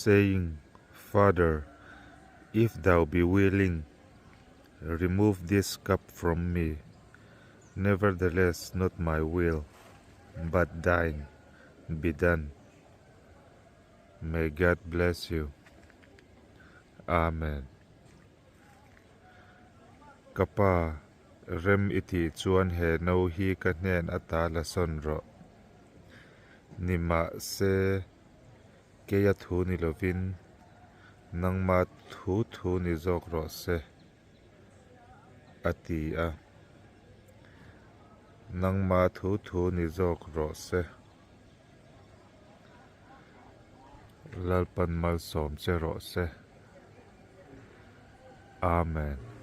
Saying, Father, if thou be willing, remove this cup from me. Nevertheless, not my will, but thine be done. May God bless you. Amen. Ka pa, rem i tih chuan he no hi ka hnen ata la sawn rawh. Nimahse, keia thu ni lovin, nangma thu thu ni zawk rawh se, a ti a. Nangma thu thu ni zawk rawh se. Lalpan malsawm che rawh se. Amen.